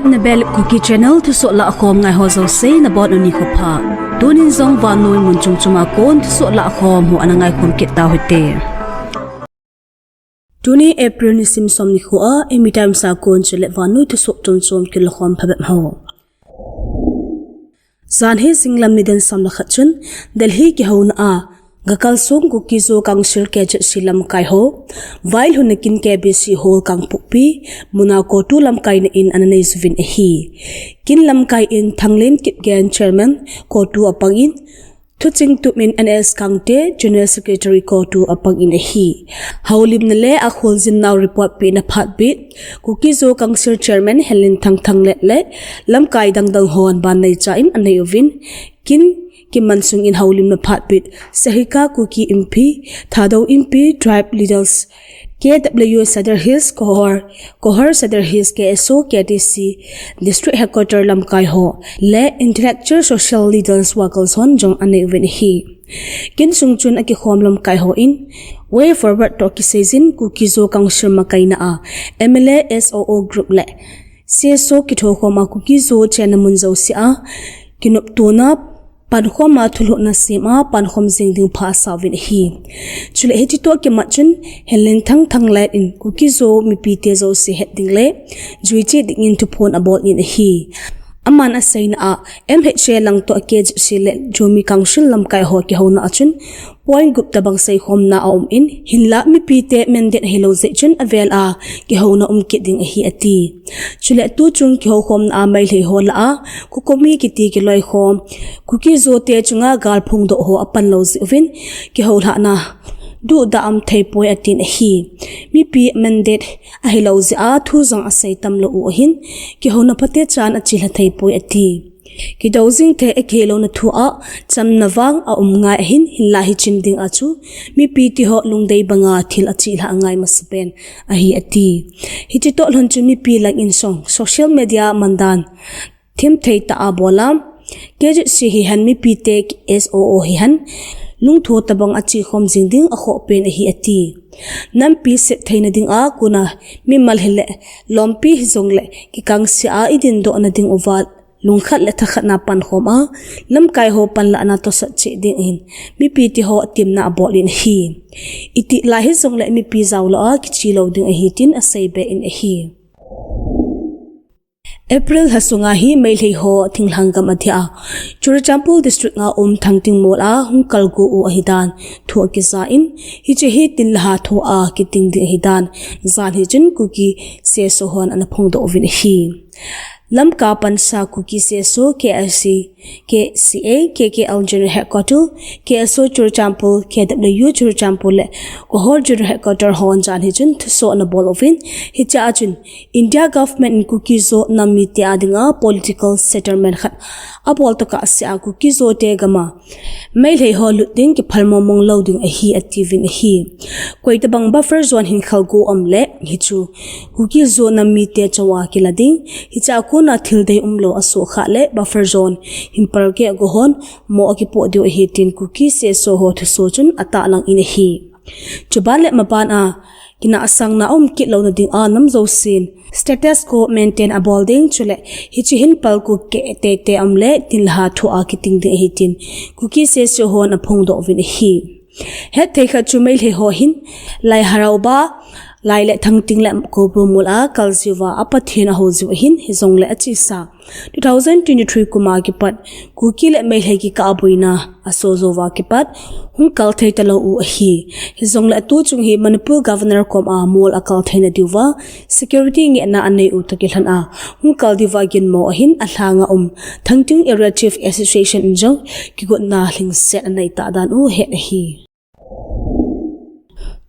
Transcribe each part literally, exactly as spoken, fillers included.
Nabel Kuki Channel thusoh lahkhom ngai ho jouse nabonun nikho pha. Tunin jong vannoi mun chom chom a kon thusoh lahkhom ho ana ngaikhom kit tauhite. Tuni April nisim som nikho a, Eimi Times a kon chule vannoi thusoh chom chom kilakhom phabep ho. Jan hi jinglam nidan som le khat chun, Delhi kihouna a, Gakalsong Kuki-Zo Council K Z C lamkai ho, vailhun nakin K B C Hall Kangpokpi, muna CoTU lamkaina in ana nei uvin ahi. Kin lamkai in Thanglen Kipgen Chairman CoTU apangin, Thuchingtup in N S Kangte, General Secretary CoTU apangin ahi. Houlimna le akholjin nau report pehna phat bit, Kuki-Zo Council Chairman Henlenthang Thanglet le lamkai dangdang hon ban neicha in anei uvin, kin kimansung in houlimna phat bit, Sahika Kuki Inpi, Thadou Inpi, Tribe Leaders, K W Sadar Hills, Kohor, Kohor Sadar Hills, K S O, K T C, District Headquarter lamkai ho, le Intellectual Social Leaders Workers hon jong anei uvin ahi. Kin sung chun akikhom lamkai hon, way forward toh kiseijin Kuki-Zo Council makaina a, M L A, S O O group le C S O kithokhom a Kuki-Zo chenna mun jouse a, kinoptona, pankhom a thulhuhna sem a, pankhom jing ding pha asa uvin ahi. Chule hiti toh kimat chun, Henlenthang Thanglet in Kuki-Zo mipite jouse het ding le, juiche dingin thuphon abol in ahi. Aman aseina a, M H A lang toh K Z C le Zomi Council lamkai ho kihouna a chun, point gup tabang seikhomna aum in, hinla mipite mandate hilou jeh chun avel a, kihouna um kit ding ahi ati. Chule tuchung kihoukhomna a Meitei ho lah a, COCOMI kiti kiloikhom, Kuki-Zo te chunga gal phongdoh ho apan lou jeh uvin, kihoulhahna duhdah aum thei poi atin ahi. Mipi mandate ahilou jeh a thu jong asei tam lou u ahin, kihouna phatechan achelha thei poi ati. Kidou jing thei akihelouna thu a chamna vang aum ngai ahin, hinla hiche ding a chu mipi ti ho lungdei banga thil achelha angai masapen ahi ati. Hiti toh lhon chun mipi lang in jong social media mandan thim thei tah a bol a, K Z C hihen mipite S O O hihen lungtho tabang a chekhom jing ding akhoh pen ahi ati. Nampi sep theina ding a kona mimal hile lompi hijongle kikangse a idindoh na ding uva lungkhat le thakhat na pankhom a, lamkai ho panlahna tosot cheh ding in mipi ti ho temna abol in ahi. Itih lai hijongle mipi jaolou a kiche lou ding ahi tin aseibe in ahi. April lha sunga hi Meitei ho thinglhang gam adia Churachandpur District a um Thangting Mol a hung kalgo u ahidan thu akija in, hiche hi tin lha thoa kiting ding ahidan jan hi chun Kuki C S O hon ana phongdoh uvin ahi. Lamka pansa Kuki C S O, K I C, K C A, K K L General Headquarter, K S O Churachandpur, K W Churachandpur le Kohor General Headquarter hon jan hi chun thusoh ana bol uvin, hiche a chun India government in Kuki-Zo nam mite a dinga political settlement khat abol tokah sea Kuki-Zo te gam a Meitei ho lut ding kiphal mongmong lou ding ahi atiuvin ahi. Koitabang buffer zone hin khalgo um le hichu Kuki-Zo nam mite chunga kila ding, hiche a kona thil dei umlou asoh khah le buffer zone hin palkeh go hon mo akipoh diu ahi tin Kuki C S O ho thusoh chun atahlang in ahi. Chuban le maban a kinahsangna aum kit louna dinga nam jousen status quo maintain abol ding chule hiche hin palgo keh teitei um le tin lha thoa kiting ding ahi tin Kuki C S O hon aphongdoh uvin ahi. Hetthei khat chu Meitei ho hin Lai Harauba, Lai le Thangting le Koubru mol a kal jiuva a Pathen ahou jiu ahin, hijongle achesa two thousand twenty-three kum a kipat Kuki le Meitei kikah a boina aso jouva kipat hung kal thei talou u ahi. Hijongle tuchung hi Manipur Governor kom a mol akal theina diuva security ngehna anei u toh kilhon a hung kal diuva ginmo ahin, alhang a um Thangting Area Chief Association in jong kigotna lhingset anei tah dan u ahet ahi.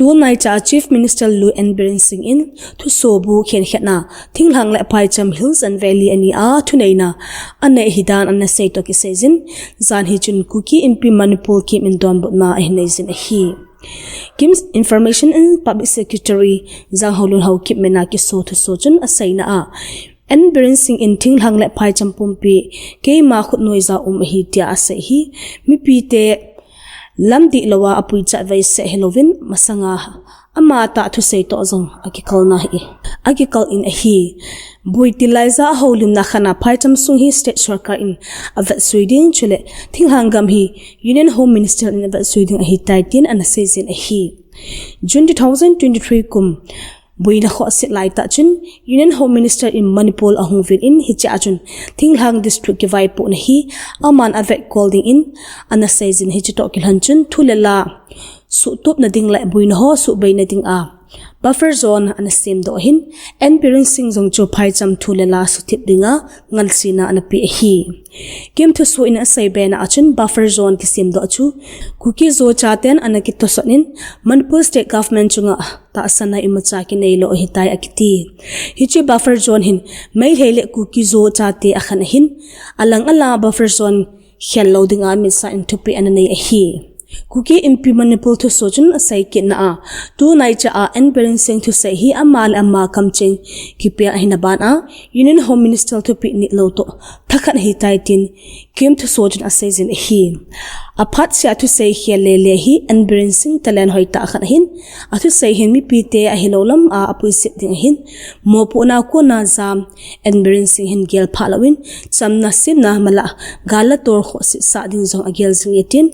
Tunaicha Chief Minister Lu N Biren Singh in thusoh bu khenkhetna thinglhang le phaicham Hills and Valley ani a thuneina anei ahidan ana sei toh kiseijin, jan hi chun Kuki Inpi Manipur KIM in donbutna ahin neijin ahi. KIM Information and Public Secretary Janghaolun Haokip min a kiso thusoh chun aseina a, N Biren Singh in thinglhang le phaicham pumpi keima khutnoija um ahi tia asei hi mipite lam dihlou a apui chatvei seh hilouvin masanga ama tah thusei toh jong akikalna hi, akikal in ahi. Bui tilai ja a houlimna khat a phaicham sung hi state sorkar in avetsui ding chule thinglhang gam hi Union Home Minister in avetsui ding ahitai tin ana seijin ahi. June two thousand twenty-three kum buina khohse laitah chun Union Home Minister in Manipur ahung uvin, hichea chun thinglhang district kivaipohna hi aman avetkol dingin ana seijin, hiche toh kilhon chun thu le la suhtupna ding le buina ho suhbeina dinga buffer zone ana semdoh ahin, N Biren Singh jong chu phaicham thu le la suthip dinga ngansena ana pe ahi. Kim thusoh in aseibe na a chun buffer zone kisemdoh chu Kuki-Zo chaten ana kitosot in Manipur State Government chunga tahsanna imacha kineilou ahitai akiti. Hiche buffer zone hin Meitei le Kuki-Zo chate akhen ahin, alang alang a buffer zone khel lou dinga misa in thupeh ana nei ahi. Kuki Inpi Manipur thusoh chun asei kitna a, tunaicha a N Biren Singh thusei hi ama le ama kamcheng kipel ahina ban a, Union Home Minister thupeh nitlou toh thakhat ahitai tin Kim thusoh chun aseijin ahi. Aphat sea thusei khel lele hi N Biren Singh talent hoitah khat ahin, athusei hin mipite ahilou lam a apuisit ding ahin, mopohna kona jam N Biren Singh hin gelphah louvin, chamna simna mala gal la tol khohse sah ding jong agel jinge tin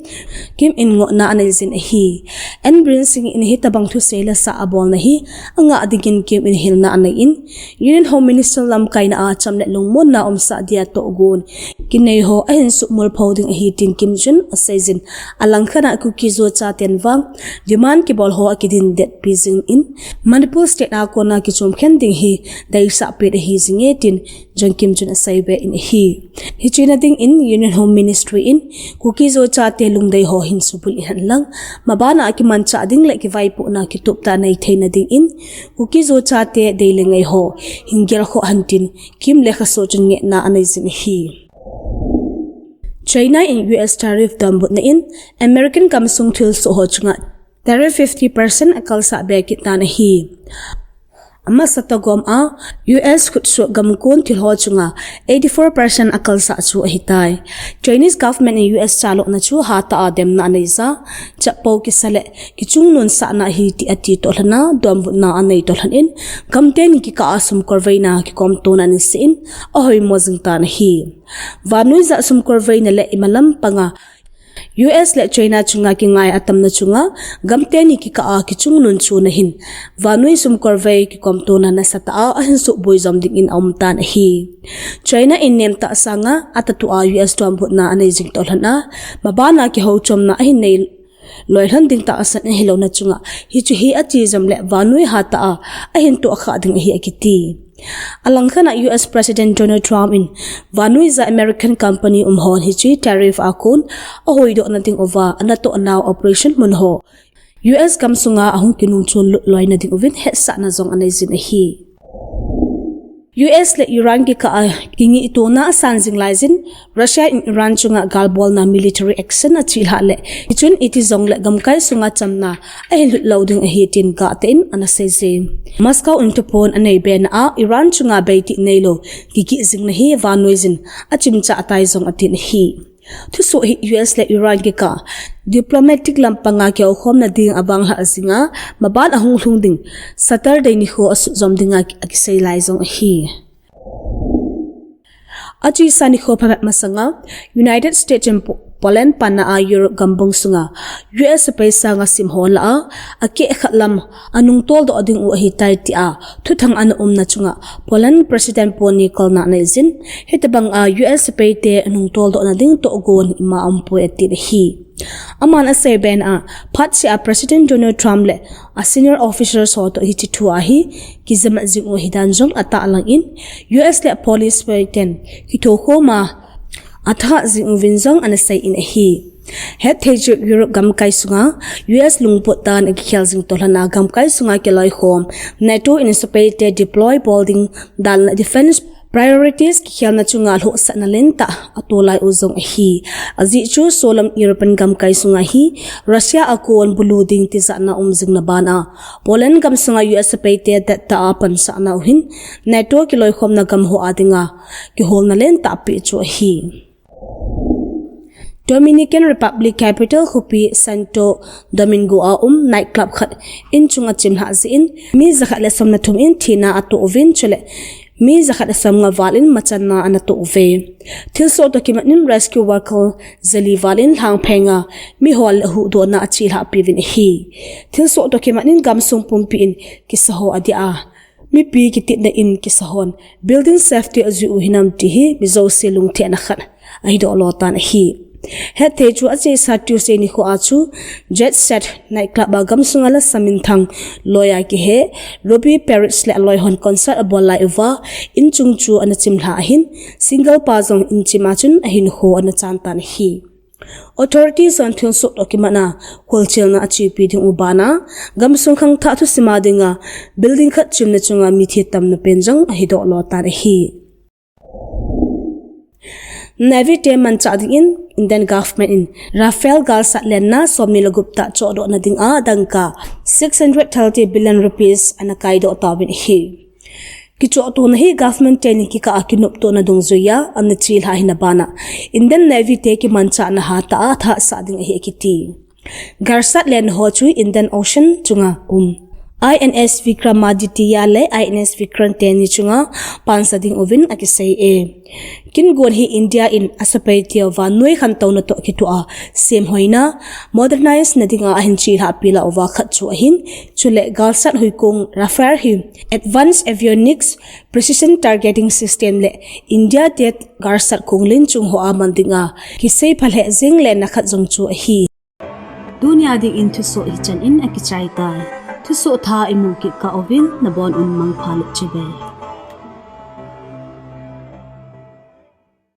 Kim in ngohna aneijin ahi. N Biren Singh in hitobang thusei le sah abolna hi angah dingin Kim in hilna anei in, Union Home Minister lamkaina a cham le lungmonna umsah dia tohgon kinei ho ahin suhmolpho ding ahi tin Kim chun aseijin, alangkhat a Kuki-Zo chaten vang demand kibol ho akidin detpi jingin, Manipur State a kona kichomkhen ding hi deisah pet ahi jinge tin jong Kim chun aseibe in ahi. Hiche na dingin Union Home Ministry in Kuki-Zo chate lungdei ho hin subulhit hen lang, mabana kimanchah ding le kivaipohna kituptah nei theina dingin Kuki-Zo chate dei le ngai ho hin gelkhoh hen tin Kim lekhasoh chun ngehna aneijin ahi. China in U S tariff donbutna in American gamsung thilsoh ho chunga tariff fifty percent akalsah be kit tan ahi. Amasa tah gom a, U S khutsoh gamkon thil ho chunga eighty-four percent akalsah chu ahitai. Chinese government in U S chalona chu hatah a demna aneija, chapo kisa le kichungnun sahna ahi ti ati toh lhon a, donbutna anei toh lhon in, gamteni kikah a sumkolveina kikomtona aneisah in, ahoimo jing tan ahi. Vannoi jah sumkolveina le imalam panga U S le China chunga kingai atamna chunga, gamteni kikah a kichungnun chuna hin, vannoi sumkolvei kikomtona nasatah a ahin suhboi jom dingin aumtan ahi. China in nemtah sanga atahtua U S donbutna anei jing toh lhon a, mabana kihouchomna ahin nei loi lhon ding tahsan ahilouna chunga, hiche hi ache jom le vannoi hatah a ahin tohkhah ding ahi akiti. Alangkhat a U S President Donald Trump in vannoi jah American company um hon hiche tariff a kon ahoidohna dinguva anatoh nau operation mun ho U S gamsunga ahung kinungchon lut loina dinguvin hetsahna jong aneijin ahi. U S le Iran kikah a kingitona asan jing laijin, Russia in Iran chunga galbolna military action achelhah le, hichun iti jongle gamkai sunga chamna ahin lut lou ding ahi tin gahtah in ana seije. Moscow in thuphon aneibe na a, Iran chunga beitih neilou kigih jingna hi vannoijin achimchah tai jong atin ahi. Thusoh hi U S le Iran kikah diplomatic lampanga kihoukhomna ding avanglhah jinga, maban ahung lhung ding Saturday nikho asut jom dinga akisei lai jong ahi. Achesa nikho phabep masanga, United States in Po-, Poland panna a Europe gambung sunga U S sepai sanga simho lah a, akeh khat lam anungtoldoh dingu ahitai tia thuthang ana umna chunga Poland President pon nikalna aneijin, hitobanga U S sepaite anungtoldohna ding tohgon ima aumpoi atin ahi. Aman aseibe na a, phatsea President Donald Trump le a senior officers ho toh hiche thu a hi kijamat jingu ahidan jong atahlang in, U S le Polish sepaiten kithokhoma atha jinguvin jong ana seiyin ahi. Hetthei cheh Europe gamkai sunga U S lungput dan akikhel jing toh lhon a, gamkai sunga kiloikhom NATO in sepaite deploy bol ding dan le defense priorities kikhelna chunga lhohsahna lentah atolai u jong ahi. Ajeh chu solam European gamkai sunga hi Russia a kon bulu ding tijatna um jingna bana, Poland gamsunga U S sepaite dettah a pansahna u hin NATO kiloikhomna gamho a dinga kiholna lentah apeh chu ahi. Dominican Republic capital khopi Santo Domingo a um nightclub khat in chunga chimlhah jeh in mi jakhat le somna thum in thina atoh uvin chule mi jakhat le somnga val in machanna ana toh uve. Thilsoh toh kimat in rescue worker jali val in lhangphenga miho le huhdohna achelhah piuvin ahi. Thilsoh toh kimat in gamsung pumpi in kisaho adia a mipi kititna in kisahon building safety ajui u hinam ti hi mi jouse lungthim na khat ahidoh lo tan ahi. Hetthei chu achesa Tuesday nikho a chu Jet Set nightclub a gamsunga lasa minthang loi a kihe Ruby Perez le aloi hon concert abol lai uva inchung chu ana chimlhah ahin single pa jong inchim a chun ahinkho ana chan tan ahi. Authorities hon thilsoh toh kimat a kholchilna achepi ding u bana gamsung khangthah thusima dinga building khat chimna chunga mithi tamna pen jong ahidoh lo tan ahi. Navy te manchah dingin Indian government in Rafale galsat lenna somni le gup tah chohdohna dinga dangka six hundred thirty billion rupees ana kaidoh tauvin ahi. Kichohtona hi government teni kikah a kinoptona dungjuia ana chelhah hina bana Indian Navy te kimanchahna hatah a athahsah ding ahi akiti. Galsat lenna ho chu Indian Ocean chunga um I N S Vikramaditya le I N S Vikrant teni chunga pansa ding uvin akisei e. Kingon hi India in asepai teuva noi khantouna toh kitoh a semhoina, modernize na dinga ahin chelhah pilah uva khat chu ahin, chule galsat huikong Rafale hi advanced avionics, precision targeting system le India te galsat konglen chung hoa man dinga kisei phalheh jeng lenna khat jong chu ahi. Tunia dingin thusoh hichan in akichai tai. Thusoh thah imu kit kah uvin nabon un mangpha le chibai.